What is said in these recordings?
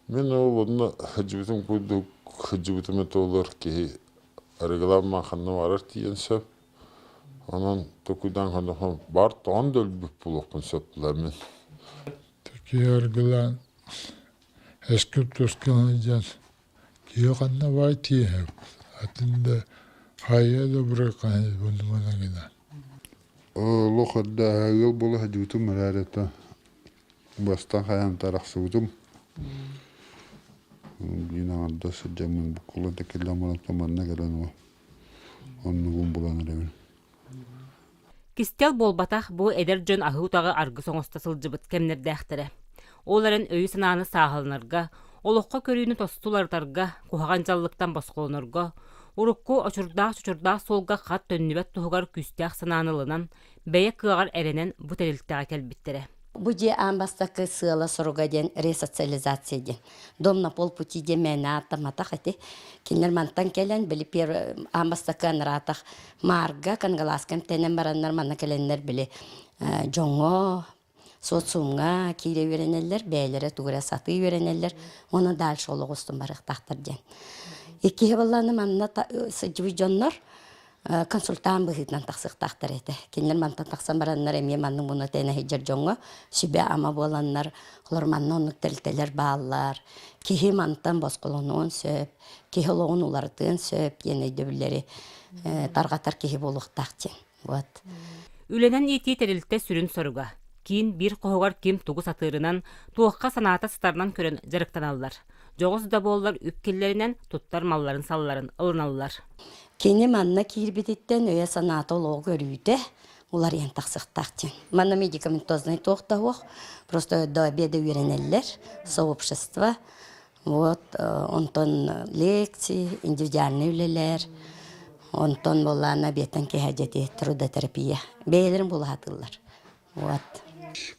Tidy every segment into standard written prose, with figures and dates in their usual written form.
Мин ол онно сылдьыбытым курдук сылдьыбытым этэ олор киһи арыгылаан ханна барар тиийэн сөп. Онон токуйдаан көрдөххө бар тоҕон да өлбүт буолуохпун сөп буолар мин. Киһи арыгылаан эскип тускунан дьон киһи ханна баар тииһэ атын да хайа да быракаан Олох эрдэ ыал буола сылдьыбытым эрээри это бастаан хайаан арахсыбытым. Биир аҥардас сылдьаммын буккуллан тэккиллэн баран манна кэлэн оннубун булан эрэбин. Кистэл буолбатах, бу эдэр дьон аһыы утаҕы аргыс оҥосто сылдьыбыт кэмнэрдээхтэрэ. Ол эрэн өйү-санааны сааһыланарга, олоххо көрүүнү тосту уларытарга, куһаҕан дьаллыктан босхолонорго, урукку очурдаах-чочурдаах суолга хат төннүбэт туһугар күүстээх санааны ылынан, бэйэ кыаҕар эрэнэн бу тэрилтэҕэ кэлбиттэрэ. Бу дьиэ аан бастакы сыала-соруга диэн ресоциализация диэн. Дом на полпути диэн мээнэ ааттамматах ити. Кинилэр мантан кэлэн, били первый аан бастакы анараатах Маарга, Кангалааска эмтэнэн бараннар манна кэлэннэр били дьоҥҥо, социумҥа киирэ үөрэнэллэр, бэйэлэрэ тугу эрэ сатыы үөрэнэллэр уонна дальше олох устун барыахтаахтар диэн. Иккиһи буоллаҕына манна сылдьыбыт дьоннор консультант быһыытынан тахсыахтаахтар этэ. Кинилэр мантан тахсан бараннар эмиэ маннык муна тэнэ сылдьар дьоҥҥо сүбэ-ама буоланнар, олор манна оннук тэрилтэлэр бааллар, киһи мантан босхолонуон сөп, киһи олоҕун уларытыан сөп диэн өйдөбүллэри тарҕатар киһи буолуохтаах диэн. Вот. Үлэнэн иитии тэрилтэ сүрүн соруга киин биир хоһугар ким тугу сатыырынан, туохха санаата сытарынан көрөн дьарыктаналлар. Дьоҕус да буоллар үп киллэринэн туттар малларын-салларын ылыналлар. Кини манна киирбититтэн өйө-санаата олоҕу көрүүтэ уларыйан тахсыахтаах диэн. Манна медикаментознай туох да суох, просто до обеда үөрэнэллэр, сообщество, вот, онтон лекции, индивидуальнай үлэлэр, онтон буоллаана обедтан киэһэ дьэти трудотерапия. Бэйэлэрин булаһатыллар. Вот.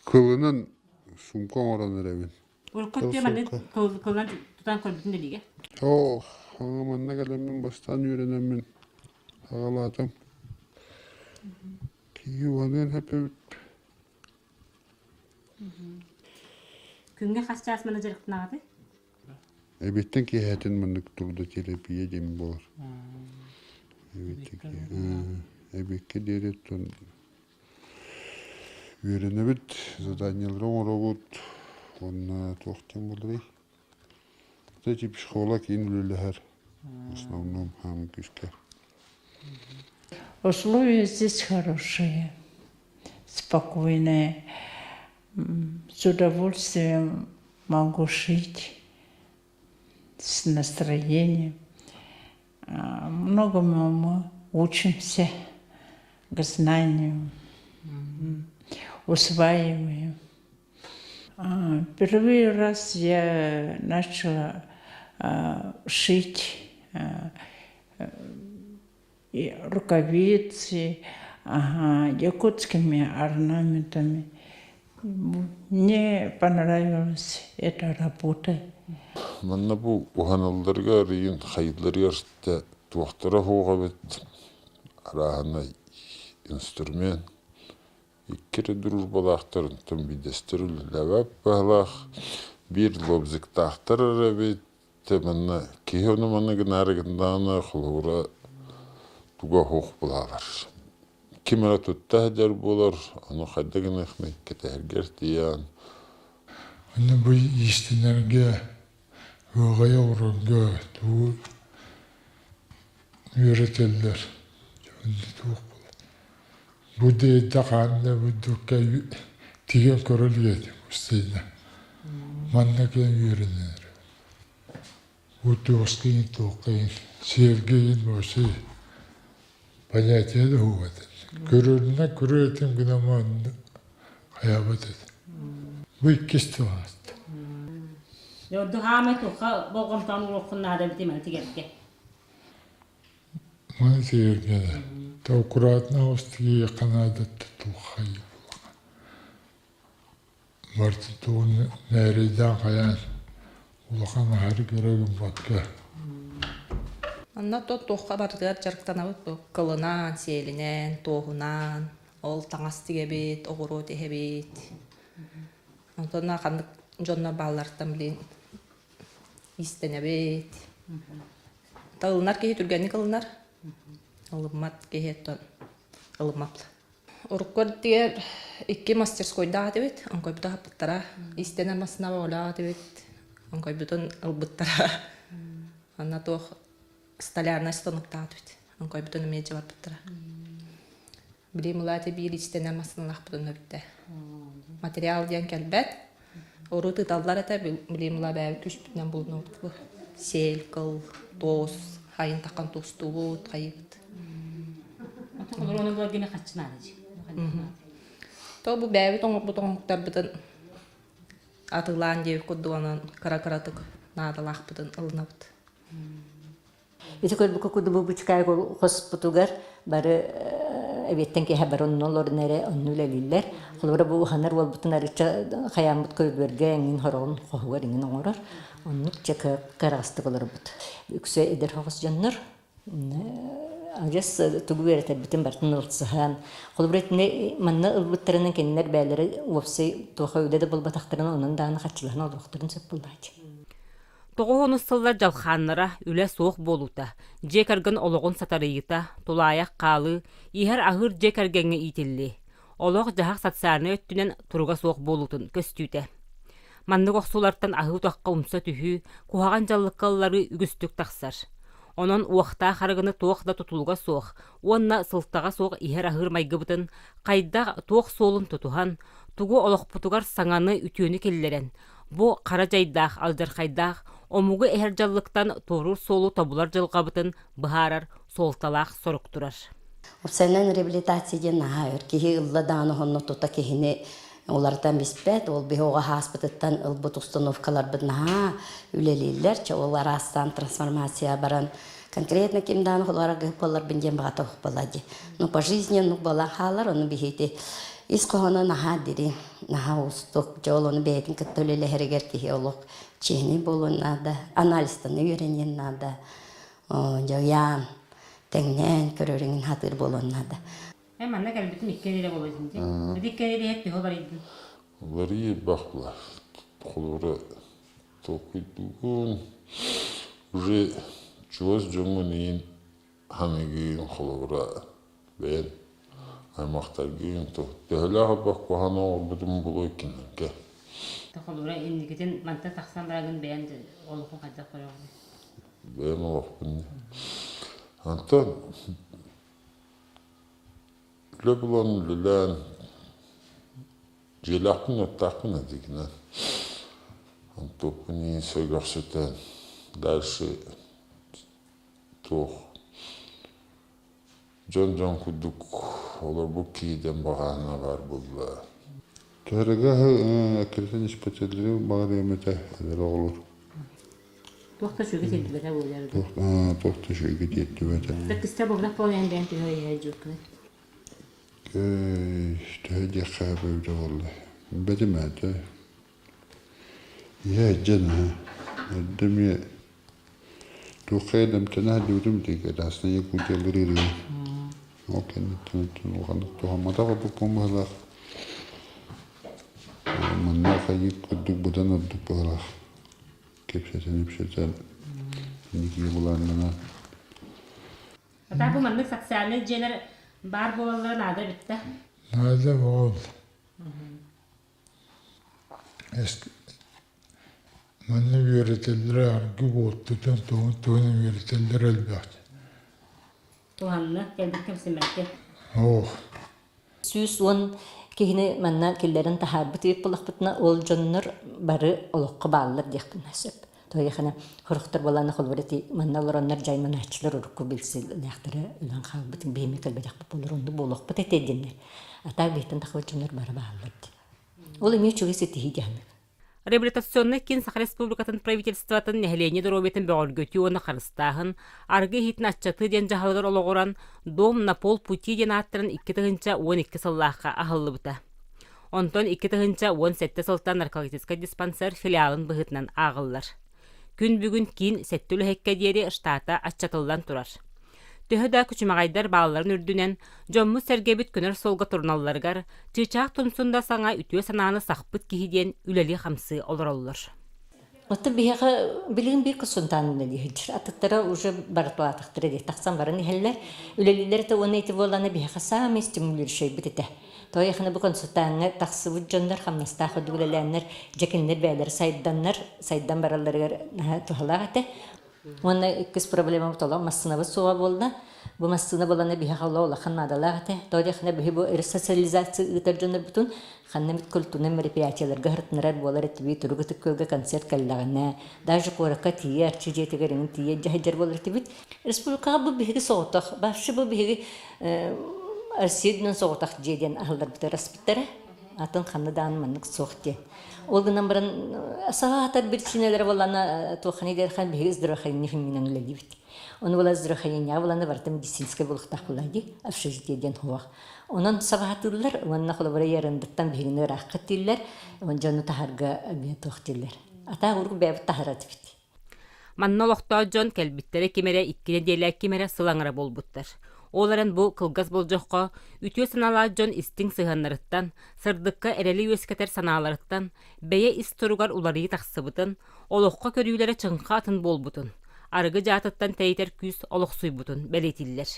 Кылынан сумка оҥорон эрэбин. Урукку өттүө маннык кылынан тутан көрбүтүн дэлигэ. Оо, манна кэлэммин бастаан үөрэнэммин аҕалаатым. Киһи уһаныан сөп Күҥҥэ хас чаас маны дьарыктанаҕытый? Эбиттэн киэһэтин маннык трудотерапия диэн буолар. Эбиккэ диэри үөрэнэбит, заданиелары оҥоробут уонна туох диэн буоларый? Эти психолог киин үлэлэһэр в основном хаамыы күүскэ. Условия здесь хорошие, спокойные. С удовольствием могу жить, с настроением. Многому мы учимся к знанию, усваиваем. Первый раз я начала шить рукавицы, ага, якутскими орнаментами. Мне понравилась эта работа. Манна бу уһаналларыгар ыйын хайылларыгар туохтара суох эбит арааһынай инструмент икки эрэ дружбалаахтар онтон биирдэстэр үлэлээбэт быһалаах биир лобзиктаахтар эрэ эбит манна киһи ону-маны гынаары гыннаҕына холобура туга суох буолалар ким эрэ тутта сылдьар буолар ону хайдах гыныахмый кэтэһэргэр тиийэн Онно бу иистэнэргэ, ыаҕайа оҥорорго тугу үөрэтэллэр. Онно туох буолар. Бу да хаанна бурдукка тигэн көрө илик этим Манна кэлэн үөрэнэр. Бу туоскайын туоххайын сиэргэйин вообще понятие да суох этэ. Көрөрүнэн көрөр этим гынан манна хайаабат этим. Бу иккис тыл ааста. Ордук хаамай туохха болҕомтоҕун уруоххун наада эбитий маны тигэргэ? Маны тигэргэ да аккуратно тигиэххэ наада туоххайыы буолаҕа. Барыта тугун мээрэйдээн хайаан улахан аһары көрө гыммакка. Онно то туохха барытыгар дьарыктанабыт бу кылынан, сиэлинэн, туоһунан, ол таҥас тигэбит, оҕуруо тиһэбит. Онтон ханнык дьоннор бааллартан билин Иистэнэбит. Ылынар киһи түргэнник ылынар. Ылыммат киһи оттон ылыммат. Урукку эрдигэр икки мастерскойдаах этибит, оҥкойбуту аһаппыттара. Иистэнэр массыынаба олоох этибит, оҥкойбутун ылбыттара. Онно туох столярнай станоктаах этибит, оҥкойбутун эмиэ дьэ барбыттара. Билим ылаати биир иистэнэр массыыналаахпытын бүттэ. Материал диэн кэлбэт. Урут ыыталлар этэ, билим ыла бэйэбит күүспүтүнэн булунабыт. Сиэл, кыл, туос, хайын таххан туостуубут, хайыыбыт. Ону буларгына хаччы наада То бу бэйэбит оҥорбут оҥоһуктарбытын атыылаан диэбит курдук онон кыра-кыратык наадалаахпытын ылынабыт. Ити көрбүккэ курдук бу бучукаайык хоспутугар бары эбиэттэн киэһэ бары онно олорон эрэ онно үлэлииллэр. Холобура бу уһанар уолбутун арычча хайааммыт көрүдүөргэ эҥин хороҕун хоһугар эҥин оҥорор. Оннук чэ кыараҕастык олорбут. Үксэ эдэр соҕус дьоннор адьас тугу үөрэтэрбитин барытын ылсыһан, холобура итини манна ылбыттарынан кинилэр бэйэлэрэ уопсай туоха үлэ да булбатахтарына онон даҕаны харчылаһан олоруохтарын сөп буоллааччы. Тоҕус сыллар дьалхааннара, үлэ суох буолуута, дьиэ кэргэн олоҕун сатарыйыыта, тулаайах хаалыы, иһэр-аһыыр дьиэ кэргэҥҥэ иитиллии, олох-дьаһах социальнай өттүнэн туруга суох буолуутун көстүүтэ. Маннык охсуулартан аһыы утахха умса түһүү, куһаҕан дьаллыкка ылларыы үгүстүк тахсар. Онон уохтаах арыгыны туох да тутулуга суох уонна сылтаҕа суох иһэр-аһыыр майгыбытын хайдах туох суолун тутуһан, тугу олохпутугар саҥаны, үтүөнү киллэрэн, Бу хара дьайдаах, алдьархайдаах омугу эһэр дьаллыктан туоруур суолу тобулар дьылҕабытын быһаарар суолталаах сорук турар. Уопсайынан реабилитация диэн наһаа өр киһи ылла даҕаны онно тута киһини уларытан биспэт. Ол биһи оҕо ааспытыттан ылбыт установкаларбыт наһаа үлэлииллэр. Чэ ол араастаан трансформация баран конкретно ким даҕаны холуорарга буолларбын диэн баҕата буолла дии. Ну по жизни оннук буолан хаалар, ону биһиги ис хоһооно наһаа дириҥ. Наһаа уустук. Дьэ ол ону бэйэтин кытта үлэлэһэригэр киһи олох чиэһинэй буолуон наада, анализтана үөрэниэн наада, дьэ ыйаан, тэҥнээн көрөрүн сатыыр буолуон наада. Эн манна кэлбитим икки эрэ буолуо дии. Ити икки эрэ төһө барыйдын? Уларыйыы бахла. Холобура толкуйдуугун уже чугас дьоҥҥун иин ханыгыын холобура бэйэн аймахтаргыын төһөлөөх элбэх куһаҕаны оҥорбутум буолуой кинилэргэ. Холобура инникитин мантан тахсан барагын бэйэн олоххун хайдах көрөҕүн? Бэйэм олохпун. Онтон үлэ булан үлэлээн дьиэлээхпин-уоттаахпын этигинэн онтуоппун иин сөргөхсүтэн дальше туох дьон-дьон курдук олорбут киһи диэн баҕаһына баар буолла. Төһөрөгө эккирэтэн испэтэллэри баҕарыам этэ эдэр оҕолор. Туох да үчүгэй тиэрдибэтэ буолар. Туох да үчүгэй тиэрдибэтэ. Кыстар буолбатах буолан бэйэн төһө иһэ дьууккун. Төһө диэххэ эбитэ буолла. Бэтим этэ. Ийэ дьэ наһаа эрдэ эмиэ туохха эрдэмтэнэ сылдьыбытым ити Красная Якутиялар ырыа ол кэнниттэн оттон улаханнык туһамматах ордукпун быһыылаах манна хайыы курдук быдан ордук быһыылаах кэпсэтэн-ипсэтэн инникигэ былааннанан А бу маннык социальнай дьиэлэр баар буолаллара наада эбит да? Наада буол. Манна үөрэтэллэрэ аргы буолтутун тугун тугун үөрэтэллэрэ элбэх. Туһанна, кэлбит кэмсиммэккэ. Ох. 110 киһини манна киллэрэн таһаарбыт эбит буоллахпытына, ол дьоннор бары олоххо бааллар диэхпин сөп. Тоҕо сорохтор буолаана холобур ити манна олороннор дьайманааччылар урукку билсилээхтэрэ өлөн хаалбыт биһиэми кэлбэтэхпит буоллар оннук буолуохпут этэ диэннэр. А так биһиттэн тахсыбыт дьоннор бары бааллар дии. Ол эмиэ үчүгэй ситиһии диэхмик. Реабилитационнай киин Саха Республикатын правительствотын нэһилиэнньэ доруобуйатын бөҕөргөтүү уонна харыстааһын, арыгы иһиитин аччатыы диэн дьаһалыгар олоҕуран «Дом на полпути» диэн ааттарын 2012 сыллаахха аһыллыбыта. Онтон 2017 сылтан наркологическай диспансер филиалын быһыытынан ааҕыллар. Күн бүгүн киин сэттэ үлэһиккэ диэри штата аччатыллан турар. Төһө да күчүмэҕэйдэр баалларын үрдүнэн, дьоммут-сэргэбит көнөр суолга туруналларыгар чыычаах тумсун да саҥа үтүө санааны сахпыт киһи диэн үлэлии-хамсыы олороллор. Оттон биһиэхэ билигин биир консультант үлэлии сылдьар. Атыттара уже барытылаатахтара дии тахсан баран иһэллэр. Үлэлииллэр этэ уонна ити буоллаҕына биһиэхэ саамай стимулирующайбыт этэ. Тоҕо бу консультаҥҥа тахсыбыт дьоннор хамнастаах үрдүк үлэлээннэр дьэ кинилэр бэйэлэрэ сайданнар, сайдан баралларыгар наһаа туһалаах этэ. Уонна иккис проблемабыт олох массыынабыт суоҕа буолла. Бу массыына буолана биһиэхэ олох улахан наадалаах этэ. Тоҕо диэххинэ биһи бу ресоциализация ыытар дьоннорбутун ханна эмит культурнай мероприятиеларга сырытыннарар буолар этибит, турук ытык күөлгэ концерт кэллэҕинэ, даже куоракка тиийэ Арчы дьиэтигэр эҥин тиийэ дьаһайдьар буолар этибит. Республикаҕа бу биһиги соҕотох, вообще бу биһиги Россия үрдүнэн соҕотох дьиэ диэн аһылларбытыгар аспыттара. Атын ханна даҕаны маннык суох диэн. Ол гынан баран саҕаатар биричиинэлэрэ буоллаҕына туохханый диэххэ биһиги здравоохранение химиинэн үлэлиибит. Ону була здравоохранениеҕа буоллаҕына барыта медицинскэй буолуохтаах буоллаҕа дии, общежитие диэн суох. Онон сабаатыыллар уонна холобура Ярындыттан биһигини ыраахха дииллэр, дьону таһарга эмиэ туох дииллэр. Атаах урук бэйэбит таһара этибит. Манна олохтоох дьон кэлбиттэрэ ким эрэ икки нэдиэлэ, ким эрэ сыл аҥара буолбуттар. Ол эрэн бу кылгас болдьоххо үтүө санаалаах дьон истиҥ сыһыаннарыттан, сырдыкка эрэли үөскэтэр санааларыттан бэйэ ис туругар уларыйыы тахсыбытын, олоххо көрүүлэрэ чыҥха атын буолбутун, арыгы дьаатыттан тэйитэр күүс олохсуйбутун бэлиэтииллэр.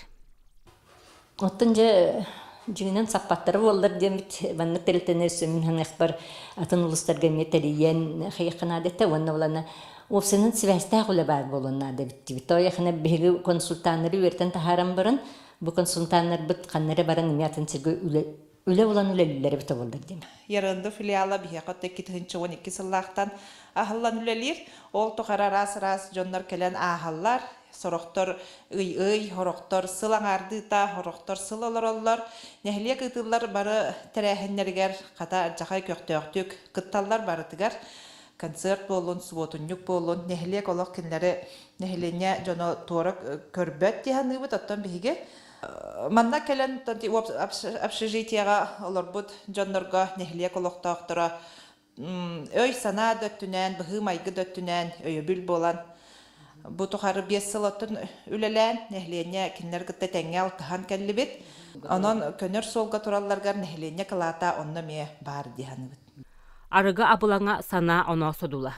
Оттон дьэ дьиҥинэн саппаттара буоллар диэммит маннык тэрилтэни өссө мин саныахпар атын улуустарга эмиэ тэрийэн хайыахха наада этэ уонна булана уопсайынан сибээстээх үлэ баар буолуон наада эбит диибит. Тоҕо биһиги консультаннары үөрэтэн таһааран баран бу консультаннарбыт ханна эрэ баран эмиэ атын сиргэ үлэ үлэ булан үлэлииллэр эбитэ буоллар диэн. Ярынды филиала биһиэхэ 2012 сыллаахтан аһыллан үлэлиир. Ол тухары араас-араас дьоннор кэлэн ааһаллар. Сорохтор ый-ый, сорохтор сыл аҥаардыыта, сорохтор сыл олороллор. Нэһилиэк ыытыллар бары тэрээһиннэригэр хата алдьархай көхтөөхтүк кытталлар барытыгар. Концерт буоллун, субуотунньук буоллун, нэһилиэк олох кинилэри нэһилиэнньэ дьоно туора көрбөт дии саныыбыт. Оттон биһиги Манна кэлэн общежитиеҕа олорбут дьоннорго нэһилиэк олохтоохторо өй-санаа да өттүнэн, быһыы-майгы да өттүнэн өйөбүл буолан бу тухары 5 сыл оттон үлэлээн, нэһилиэнньэ кинилэр кытта тэҥҥэ алтыһан кэллибит. Онон көнөр суолга туралларыгар нэһилиэнньэ кылаата онно эмиэ баар дии саныыбыт. Арыгы абылаҥа санаа-оноо содула.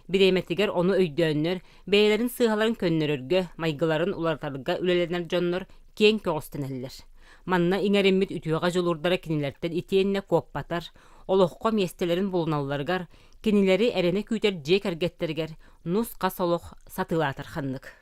Бириэмэтигэр ону өйдөөннөр, бэйэлэрин сыыһаларын көннөрөргө, майгыларын уларытарга үлэлэнэр дьоннор киэҥ көҕүстэнэллэр. Манна иҥэриммит үтүөҕэ дьулуурдара кинилэртэн итиэннэ куоппатар, олоххо миэстэлэрин булуналларыгар, кинилэри эрэнэ күүтэр дьиэ кэргэттэригэр нус-хас олох сатыылаатар ханнык.